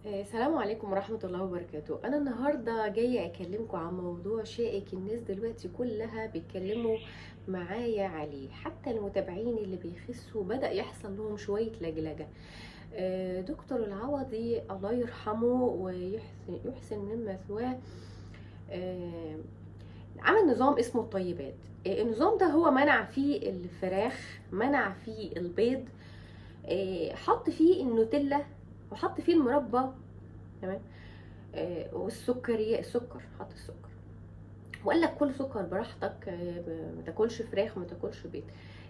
السلام عليكم ورحمة الله وبركاته. أنا النهاردة جاية أكلمكم عن موضوع شائك، الناس دلوقتي كلها بيتكلموا معايا عليه، حتى المتابعين اللي بيخسوا بدأ يحصل لهم شوية لجلجة. دكتور العوضي الله يرحمه ويحسن من مثواه، آه، عمل نظام اسمه الطيبات. النظام ده هو منع فيه الفراخ، منع فيه البيض، حط فيه النوتيلا وحط فيه المربى، تمام، والسكريات، السكر، حط السكر وقال لك كل سكر براحتك، ما تاكلش فراخ، ما تاكلش بيض.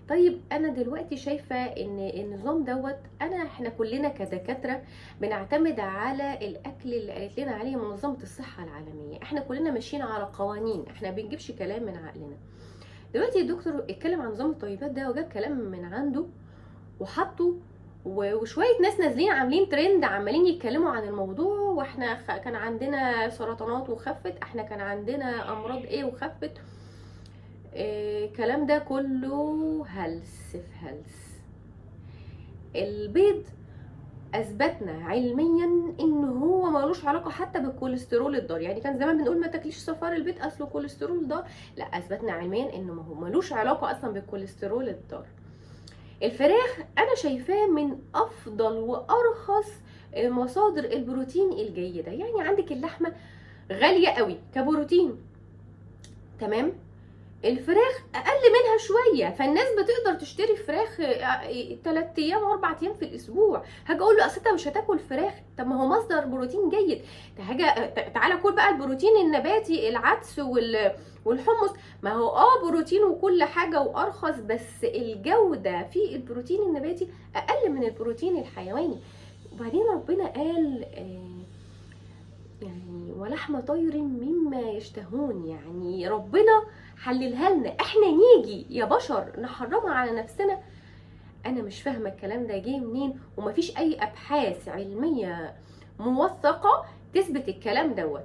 طيب انا دلوقتي شايفه ان النظام دوت، احنا كلنا كدكاتره بنعتمد على الاكل اللي قالت لنا عليه منظمة الصحة العالمية، احنا كلنا ماشيين على قوانين، احنا بنجيبش كلام من عقلنا. دلوقتي الدكتور اتكلم عن نظام الطيبات ده وجاب كلام من عنده وحطه، وشوية ناس نازلين عاملين ترند عمالين يتكلموا عن الموضوع، واحنا كان عندنا سرطانات وخفت، احنا كان عندنا امراض ايه وخفت. الكلام ده كله هلس في هلس. البيض اثبتنا علميا ان هو ملوش علاقة حتى بالكوليسترول الضار، يعني كان زمان بنقول ما تاكليش صفار البيض اصله كوليسترول ضار، لا اثبتنا علميا انه ما هو ملوش علاقة اصلا بالكوليسترول الضار. الفراخ انا شايفاه من افضل وارخص مصادر البروتين الجيدة، يعني عندك اللحمة غالية قوي كبروتين، تمام، الفراخ اقل منها شوية، فالناس بتقدر تشتري فراخ 3 ايام واربع ايام في الاسبوع. هاجي اقول له اصل انت مش هتاكل فراخ، طب ما هو مصدر بروتين جيد. تعالى كل بقى البروتين النباتي، العدس والحمص، ما هو بروتين وكل حاجة وارخص، بس الجودة في البروتين النباتي اقل من البروتين الحيواني. وبعدين ربنا قال يعني ولحم طير مما يشتهون، يعني ربنا حللها لنا، احنا نيجي يا بشر نحرمها على نفسنا؟ انا مش فاهمه الكلام ده جه منين، ومفيش اي ابحاث علمية موثقة تثبت الكلام دوت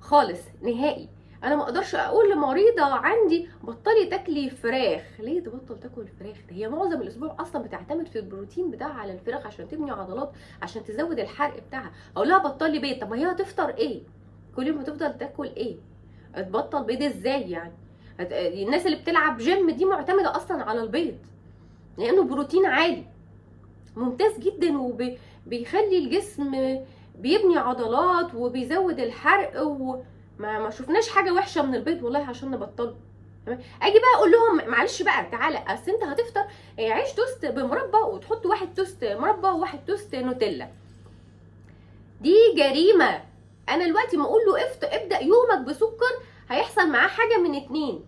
خالص نهائي. انا ما اقدرش اقول لمريضه عندي بطلي تاكلي فراخ، ليه تبطل تاكل فراخ؟ ده هي معظم الاسبوع اصلا بتعتمد في البروتين بتاعها على الفراخ عشان تبني عضلات، عشان تزود الحرق بتاعها. اقول لها بطلي بيض، طب ما هي هتفطر ايه؟ كل يوم هتفضل تاكل ايه؟ هتبطل بيض ازاي يعني؟ الناس اللي بتلعب جيم دي معتمدة اصلا على البيض لانه بروتين عالي ممتاز جدا، وبيخلي الجسم بيبني عضلات وبيزود الحرق، وما ما شفناش حاجة وحشة من البيض والله عشان نبطله. تمام، اجي بقى اقول لهم معلش بقى تعالى اصل انت هتفطر عيش توست بمربى، وتحط واحد توست مربى وواحد توست نوتيلا، دي جريمة. انا دلوقتي ما اقول له ابدا يومك بسكر، هيحصل معاه حاجة من اتنين،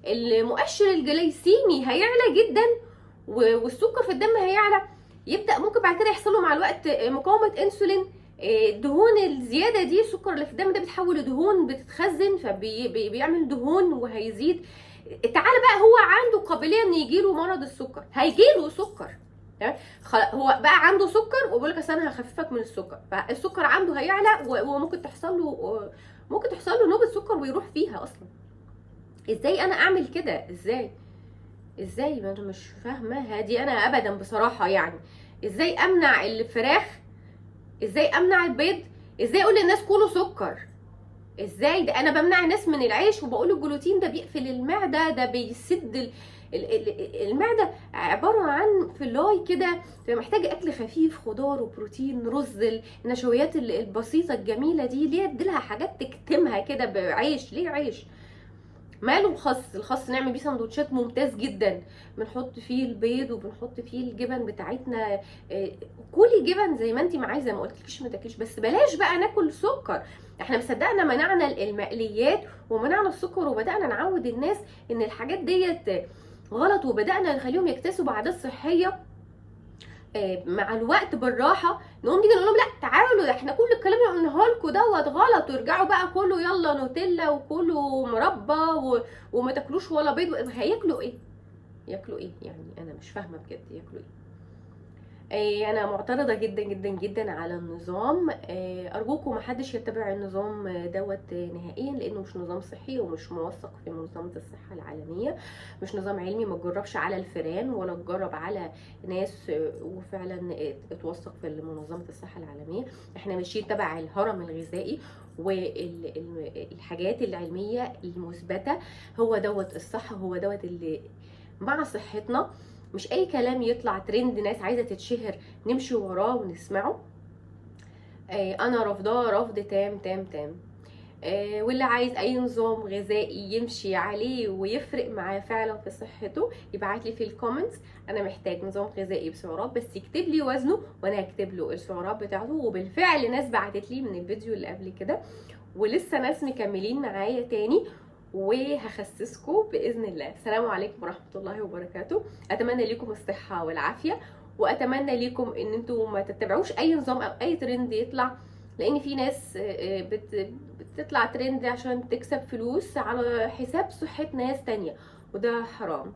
المؤشر الجليسيمي هيعلى جدا والسكر في الدم هيعلى، يبدا ممكن بعد كده يحصل له مع الوقت مقاومة انسولين، الدهون الزيادة دي، السكر اللي في الدم ده بيتحول لدهون بتتخزن، فبيعمل دهون وهيزيد. تعالى بقى هو عنده قابلية ان يجيله مرض السكر، هيجيله سكر، تمام، هو بقى عنده سكر وبيقول لك اصل انا هخففك من السكر، فالسكر عنده هيعلى وممكن تحصل له، ممكن تحصل له نوبه سكر ويروح فيها اصلا. ازاي انا اعمل كده؟ ازاي؟ ازاي؟ ما انا مش فاهمه هادي انا ابدا بصراحة، يعني ازاي امنع الفراخ؟ ازاي امنع البيض؟ ازاي اقول للناس كلوا سكر؟ ازاي؟ ده انا بمنع الناس من العيش وبقول الجلوتين ده بيقفل المعدة، ده بيسد المعدة، عبارة عن فلاي كده، تبقى محتاجه اكل خفيف، خضار وبروتين، رز، النشويات البسيطة الجميلة دي، ليه اديلها حاجات تكتمها كده بعيش؟ ليه عيش؟ ماله الخس؟ الخس نعمل بيه سندوتشات ممتاز جدا، بنحط فيه البيض وبنحط فيه الجبن بتاعتنا. كلي جبن زي ما انت ما عايزه، ما قلتلكيش ما تاكليش، بس بلاش بقى ناكل سكر. احنا مصدقنا منعنا المقليات ومنعنا السكر، وبدانا نعود الناس ان الحاجات ديت غلط، وبدانا نخليهم يكتسبوا عادات صحية مع الوقت بالراحة. نقوم نيجي نقول لهم لا تعالوا احنا كل الكلام اللي قلناه لكم دوت غلط، وارجعوا بقى كلوا يلا نوتيلا وكلوا مربى وما تاكلوش ولا بيض. هياكلوا ايه؟ ياكلوا ايه يعني؟ انا مش فاهمه بجد ياكلوا ايه. انا معترضة جدا جدا جدا على النظام. ارجوكم محدش يتبع النظام دوت نهائيا، لانه مش نظام صحي ومش موثق في منظمة الصحة العالمية، مش نظام علمي، ما تجربش على الفئران ولا تجرب على ناس، وفعلا اتوثق في منظمة الصحة العالمية. احنا ماشيين تبع الهرم الغذائي والحاجات العلمية المثبتة، هو دوت الصح، هو دوت اللي مع صحتنا، مش اي كلام يطلع ترند ناس عايزه تتشهر نمشي وراه ونسمعه. انا رافضاه رفض تام تام تام. واللي عايز اي نظام غذائي يمشي عليه ويفرق معاه فعلا في صحته يبعت لي في ال comments، انا محتاج نظام غذائي بسعرات، بس يكتب لي وزنه وانا هكتب له السعرات بتاعته. وبالفعل ناس بعتت لي من الفيديو اللي قبل كده، ولسه ناس مكملين معايا تاني، وهخسسكم باذن الله. السلام عليكم ورحمة الله وبركاته. اتمنى لكم الصحة والعافية، واتمنى لكم ان انتم ما تتبعوش اي نظام او اي ترند يطلع، لان في ناس بتطلع ترند عشان تكسب فلوس على حساب صحة ناس تانية، وده حرام.